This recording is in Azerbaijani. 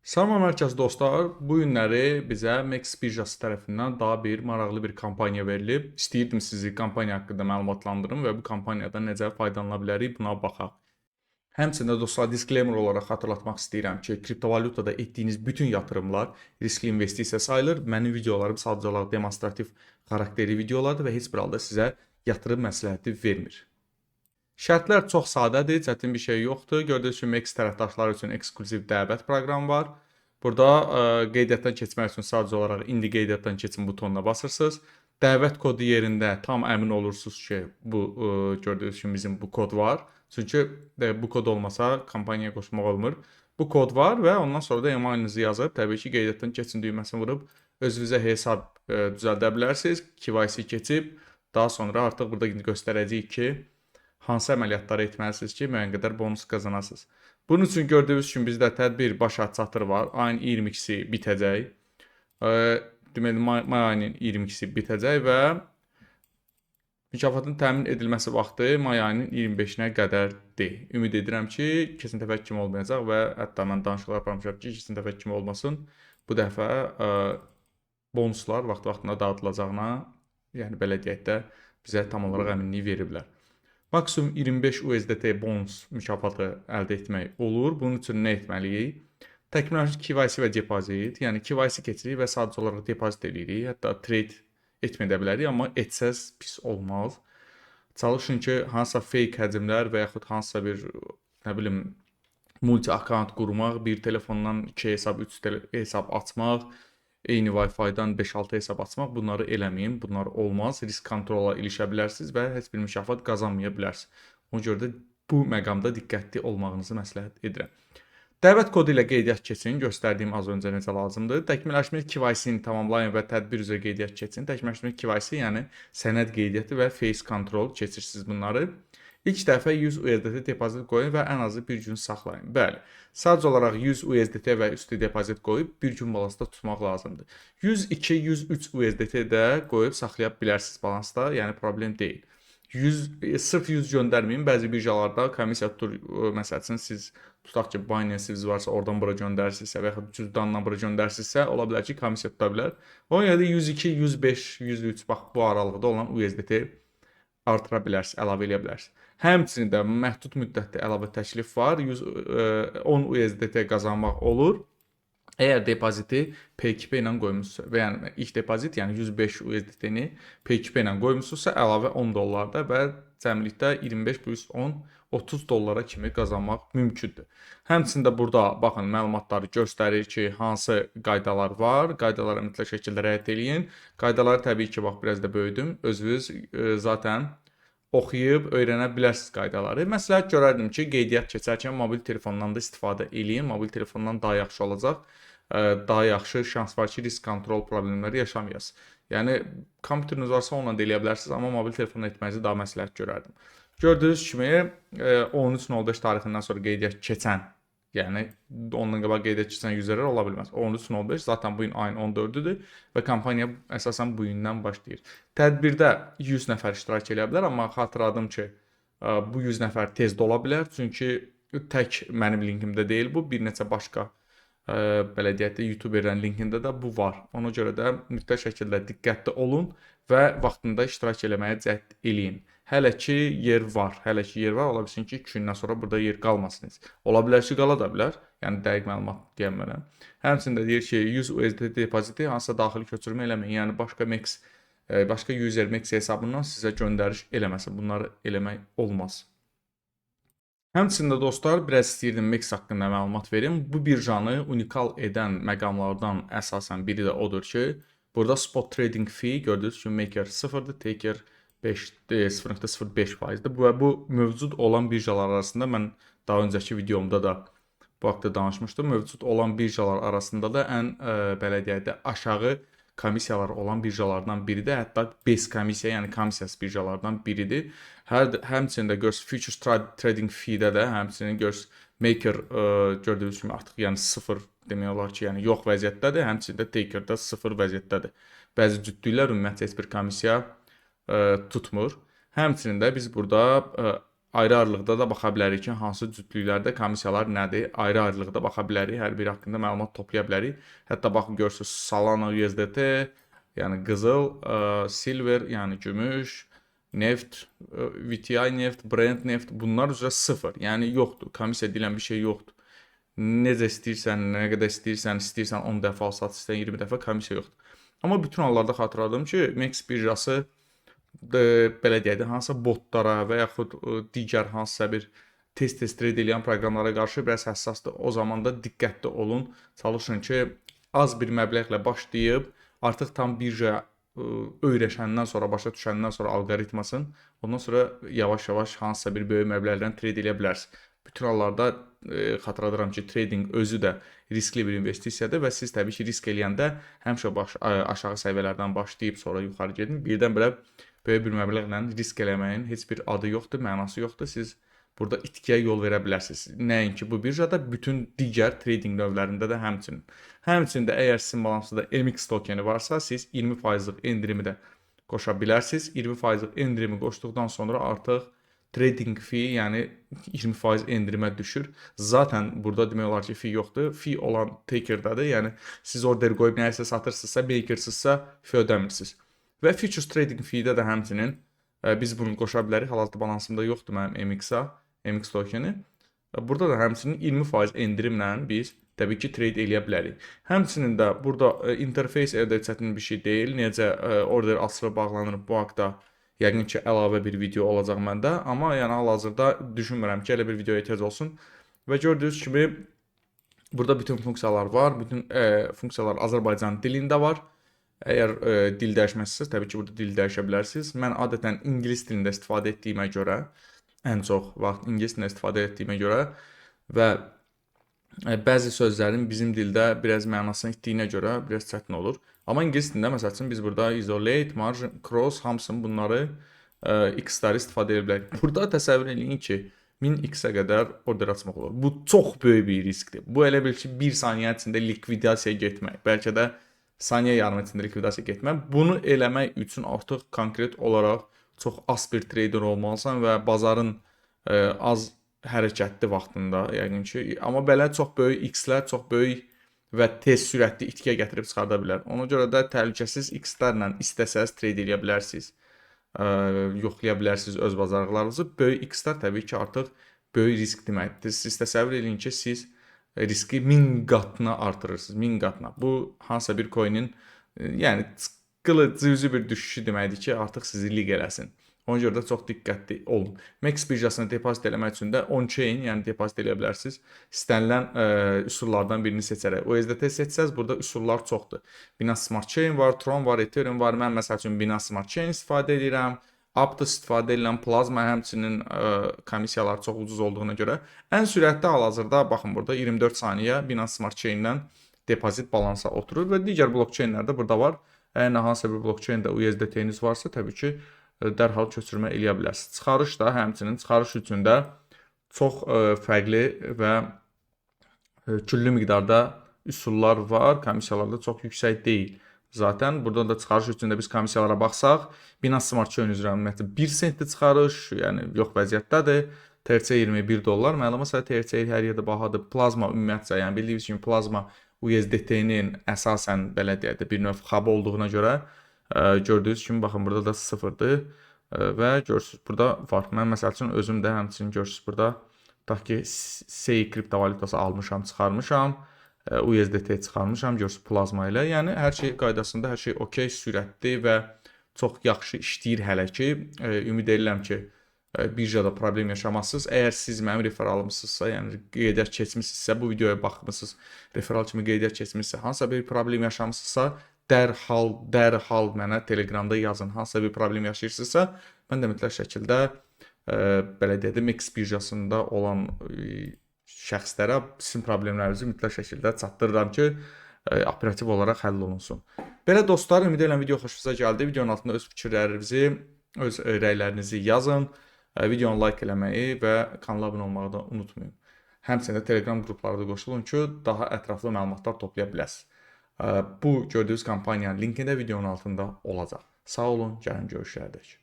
Salam hər kəs dostlar, bu günləri bizə MEXC birjası tərəfindən daha bir maraqlı bir kampaniya verilib. İstəyirdim sizi kampaniya haqqında məlumatlandırım və bu kampaniyadan necə faydalana bilərik, buna baxaq. Həmçinin də dostlar, disclaimer olaraq xatırlatmaq istəyirəm ki, kriptovalyutada etdiyiniz bütün yatırımlar riskli investisiya sayılır. Mənim videolarım sadəcə olaraq demonstrativ xarakterli videolardır və heç bir halda sizə yatırım məsləhəti vermir. Şərtlər çox sadədir, çətin bir şey yoxdur. Gördüyünüz kimi MEXC tərəfdaşları üçün eksklüziv dəvət proqramı var. Burada qeydiyyatdan keçmək üçün sadəcə olaraq "İndi qeydiyyatdan keçin" butonuna basırsınız. Dəvət kodu yerində tam əmin olursunuz ki, bu gördüyünüz kimi bizim bu kod var. Çünki bu kod olmasa kampaniyaya qoşulmaq olmur. Bu kod var və ondan sonra da emailinizi yazıb, təbii ki, "Qeydiyyatdan keçin" düyməsini vurub özünüzə hesab düzəldə bilərsiniz. KYC keçib, daha sonra artıq burada göstərəcəyik ki, hansı əməliyyatları etməlisiniz ki, müəyyən qədər bonus qazanasınız. Bunun üçün gördüyünüz kimi bizdə tədbir başa çatır var. Ayın 22-si bitəcək. Deməli may ayının 22-si bitəcək və mükafatın təmin edilməsi vaxtı may ayının 25-nə qədərdir. Ümid edirəm ki, keçən dəfə kimi olmayacaq və hətta mən danışıqlar aparmışam ki, keçən dəfə kimi olmasın. Bu dəfə bonuslar vaxtı-vaxtında dağıdılacağına, yəni belə deyək də, bizə tam olaraq əminlik veriblər. Maksimum 25 USDT bonus mükafatı əldə etmək olur. Bunun üçün nə etməliyik? Təkmilləşmiş KYC və depozit, yəni KYC keçirik və sadəcə olaraq depozit eləyirik. Hətta trade etməyə də bilərik, amma etsəz pis olmaz. Çalışın ki, hansısa fake həcmlər və yaxud hansısa bir, nə bilim, multi account qurmaq, bir telefondan 2 hesab, 3 hesab açmaq, eyni Wi-Fi-dan 5-6 hesab açmaq, bunları eləməyin. Bunlar olmaz. Risk kontrola ilişə bilərsiniz və heç bir mükafat qazanmaya bilərsiniz. Ona görə də bu məqamda diqqətli olmağınızı məsləhət edirəm. Dəvət kodu ilə qeydiyyat keçin, göstərdiyim az öncə necə lazımdır. Təkmilləşmiş KYC-ni tamamlayın və tədbir üzrə qeydiyyat keçin. Təkmilləşmiş KYC, yəni sənəd qeydiyyatı və face control keçirsiniz bunları. İlk dəfə 100 USDT depozit qoyun və ən azı bir gün saxlayın. Bəli, sadəcə olaraq 100 USDT və üstü depozit qoyub bir gün balansda tutmaq lazımdır. 102, 103 USDT də qoyub saxlaya bilərsiniz balansda, yəni problem deyil. 100, sırf 100 göndərməyin. Bəzi birjalarda komissiya tutur. Məsəl üçün siz tutaq ki, Binance-niz varsa, oradan bura göndərirsinizsə və yaxud cüzdandan bura göndərirsinizsə, ola bilər ki, komissiya tuta bilər. Ona görə də 102, 105, 103, bax bu aralıqda olan USDT artıra bilərsiniz, əlavə eləyə bilərsiniz. Həmçinin də məhdud müddətli əlavə təklif var. 100 10 USDT qazanmaq olur. Əgər depoziti P2P ilə qoymuşsunuzsa və yəni ilk depozit, yəni 105 USDT-ni P2P ilə qoymuşsunuzsa, əlavə 10 dollarda və cəmilikdə 25 plus 10, 30 dollara kimi qazanmaq mümkündür. Həmçinin də burada baxın, məlumatları göstərir ki, hansı qaydalar var. Qaydalara mütləq şəkildə riayət eləyin. Qaydaları təbii ki, bax biraz da böyüdüm. Özünüz zaten oxuyub öyrənə bilərsiniz qaydaları. Məsləhət görərdim ki, qeydiyyat keçərkən mobil telefondan da istifadə eləyin. Mobil telefondan daha yaxşı olacaq. Daha yaxşı şans var ki, risk kontrol problemləri yaşamayasınız. Yəni kompüteriniz varsa, onunla da eləyə bilərsiniz, amma mobil telefonla etmənizi daha məsləhət görərdim. Gördüyünüz kimi 13.05 tarixindən sonra qeydiyyat keçən, yəni ondan qabaq qeydiyyat keçən userlər ola bilməz. 13.05 zaten bu gün ayın 14-üdür və kampaniya əsasən bu gündən başlayır. Tədbirdə 100 nəfər iştirak edə bilər, amma xatırladım ki, bu 100 nəfər tez dola bilər, çünki tək mənim linkimdə deyil bu, bir neçə başqa belə deyək də, YouTuberlərin linkində də bu var. Ona görə də mütləq şəkildə diqqətli olun və vaxtında iştirak eləməyə cəhd eləyin. Hələ ki yer var, hələ ki yer var. Ola bilsin ki, 2 gündən sonra burada yer qalmasın heç. Ola bilər ki, qala da bilər. Yəni dəqiq məlumat deyə bilmərəm. Həmçinin də deyir ki, 100 USDT depoziti hansısa daxili köçürmə eləməyin. Yəni başqa MEXC, başqa user MEXC hesabından sizə göndəriş eləməsin. Bunları eləmək olmaz. Həmçinin də dostlar, biraz istəyirdim MEXC haqqında məlumat verim. Bu birjanı unikal edən məqamlardan əsasən biri də odur ki, burada spot trading fee gördüyünüz kimi maker 0-dır, taker 5 0.05 faizdir. Bu və bu mövcud olan birjalar arasında, mən daha öncəki videomda da bu haqqda danışmışdım. Mövcud olan birjalar arasında da ən belə deyək də, aşağı komissiyalar olan birjalardan biridir. Hətta bez komissiya, yəni komissiyasız birjalardan biridir. Həmçinin də görürsünüz, futures trading fee-də də həmçinin görürsünüz, maker gördüyünüz kimi artıq yəni sıfır demək olar ki, yəni yox vəziyyətdədir. Həmçinin də taker-də sıfır vəziyyətdədir. Bəzi cütlüklər ümumiyyətcə heç bir komissiya tutmur. Həmçinin də biz burada Ayrı-ayrılıqda da baxa bilərik ki, hansı cütlüklərdə komissiyalar nədir? Ayrı-ayrılıqda baxa bilərik, hər biri haqqında məlumat toplaya bilərik. Hətta baxın görürsüz Solana USDT, yəni qızıl, silver, yəni gümüş, neft, VTI neft, Brent neft, bunlar üzrə sıfır. Yəni yoxdur. Komissiya deyilən bir şey yoxdur. Necə istəyirsən, nə qədər istəyirsən, istəyirsən 10 dəfə al, sat, istəyirsən 20 dəfə, komissiya yoxdur. Amma bütün hallarda xatırladım ki, MEXC birjası belə deyək də, hansısa botlara və yaxud digər hansısa bir tez-tez trade eləyən proqramlara qarşı biraz həssasdır. O zaman da diqqətli olun. Çalışın ki, az bir məbləğlə başlayıb artıq tam birjaya öyrəşəndən sonra, başa düşəndən sonra alqoritmasın, ondan sonra yavaş-yavaş hansısa bir böyük məbləğlərdən trade eləyə bilərsiniz. Bütün hallarda xatırladıram ki, trading özü də riskli bir investisiyadır və siz təbii ki, risk eləyəndə həmişə aşağı səviyyələrdən başlayıb sonra yuxarı gedin. Birdən-birə böyük bir məbləğlə risk eləməyin heç bir adı yoxdur, mənası yoxdur. Siz burada itkiyə yol verə bilərsiniz. Nəinki bu birjada, bütün digər trading növlərində də həmçinin. Həmçinin də əgər sizin balansınızda MX tokeni varsa, siz 20%lıq endirimi də qoşa bilərsiniz. 20%lıq endirimi qoşduqdan sonra artıq trading fee, yəni 20% endirimə düşür. Zaten burada demək olar ki, fee yoxdur. Fee olan taker'dadır. Yəni siz order qoyub nəyisə satırsınızsa, makersınızsa fee ödəmirsiniz. Və futures trading fee-də də həmçinin biz bunu qoşa bilərik. Hal-hazırda balansımda yoxdur mənim MX-a, MX tokeni. Burada da həmçinin 20% endirimlə biz təbii ki, trade eləyə bilərik. Həmçinin də burada interface elə də çətin bir şey deyil. Necə order açılır, bağlanır, bu haqda yəqin ki, əlavə bir video olacaq məndə. Amma yəni hal-hazırda düşünmürəm ki, elə bir videoya ehtiyac olsun. Və gördüyünüz kimi burada bütün funksiyalar var. Bütün funksiyalar Azərbaycan dilində var. Əgər dil dəyişməzsiniz, təbii ki, burada dil dəyişə bilərsiniz. Mən adətən ingilis dilində istifadə etdiyimə görə, ən çox vaxt ingilis dilində istifadə etdiyimə görə və bəzi sözlərin bizim dildə biraz mənasını itdiyinə görə biraz çətin olur. Amma ingilis dilində məsəl üçün biz burada isolate, margin, cross hamısını bunları x-ləri istifadə edə bilərik. Burada təsəvvür eləyin ki, 1000x-ə qədər order açmaq olur. Bu çox böyük bir riskdir. Bu elə bil ki, bir saniyə içində likvidasiyaya getmək. Bəlkə də saniyə yarım içində likvidasiya getmək. Bunu eləmək üçün artıq konkret olaraq çox az bir trader olmalısan və bazarın az hərəkətli vaxtında yəqin ki, amma belə çox böyük x-lər çox böyük və tez sürətli itkiyə gətirib çıxarda bilər. Ona görə də təhlükəsiz x-lərlə istəsəz trade eləyə bilərsiniz. Yoxlaya bilərsiniz öz bacarıqlarınızı. Böyük x-lər təbii ki, artıq böyük risk deməkdir. Siz təsəvvür eləyin ki, siz riski 1000 qatına artırırsınız, 1000 qatına. Bu hansısa bir coinin yəni qılı cüzi bir düşüşü deməkdir ki, artıq sizi liq eləsin. Ona görə də çox diqqətli olun. MEXC birjasına depozit eləmək üçün də on-chain, yəni depozit eləyə bilərsiniz. İstənilən üsullardan birini seçərək. USDT seçsəz, burada üsullar çoxdur. Binance Smart Chain var, Tron var, Ethereum var. Mən məsəl üçün Binance Smart Chain istifadə edirəm. Aptos istifadə edirəm, Plasma həmçinin komissiyalar çox ucuz olduğuna görə. Ən sürətli hal-hazırda baxın burada 24 saniyə Binance Smart Chain-dən depozit balansa oturur və digər blockchain-lər də burada var. Əgər nə hansısa bir blockchain-də USDT-niz varsa, təbii ki, dərhal köçürmə eləyə bilərsiniz. Çıxarış da həmçinin çıxarış üçün də çox fərqli və küllü miqdarda üsullar var. Komissiyalar da çox yüksək deyil. Zaten burada da çıxarış üçün də biz komissiyalara baxsaq, Binance Smart Chain üzrə ümumiyyətlə 1 sentli çıxarış, yəni yox vəziyyətdədir. TRC 21 dollar. Məlum olsa TRC hər yerdə bahadır. Plazma ümumiyyətcə, yəni bildiyiniz kimi plazma USDT-nin əsasən belə deyək də bir növ hub olduğuna görə gördüyünüz kimi baxın burada da sıfırdır və görürsüz burada var. Mən məsəl üçün özüm də həmçinin görürsüz burada tutaq ki, SEI kriptovalyutası almışam, çıxarmışam. USDT çıxarmışam, görürsüz plazma ilə. Yəni hər şey qaydasında, hər şey okey, sürətli və çox yaxşı işləyir hələ ki. Ümid edirəm ki, birjada problem yaşamazsınız. Əgər siz mənim referalımsınızsa, yəni qeydiyyat keçmisinizsə, bu videoya baxmısınız, referal kimi qeydiyyat keçmisinizsə, hansısa bir problem yaşamısınızsa, dərhal mənə Telegramda yazın. Hansısa bir problem yaşayırsınızsa, mən də mütləq şəkildə belə deyək də MEXC birjasında olan şəxslərə sizin problemlərinizi mütləq şəkildə çatdırıram ki, operativ olaraq həll olunsun. Belə dostlar, ümid edirəm video xoşunuza gəldi. Videonun altında öz fikirlərinizi, öz rəylərinizi yazın. Videonu like eləməyi və kanala abunə olmağı da unutmayın. Həmçinin də Telegram qruplara da qoşulun ki, daha ətraflı məlumatlar toplaya biləsiniz. Bu gördüyünüz kampaniyanın linki də videonun altında olacaq. Sağ olun, gəlin görüşlərədək.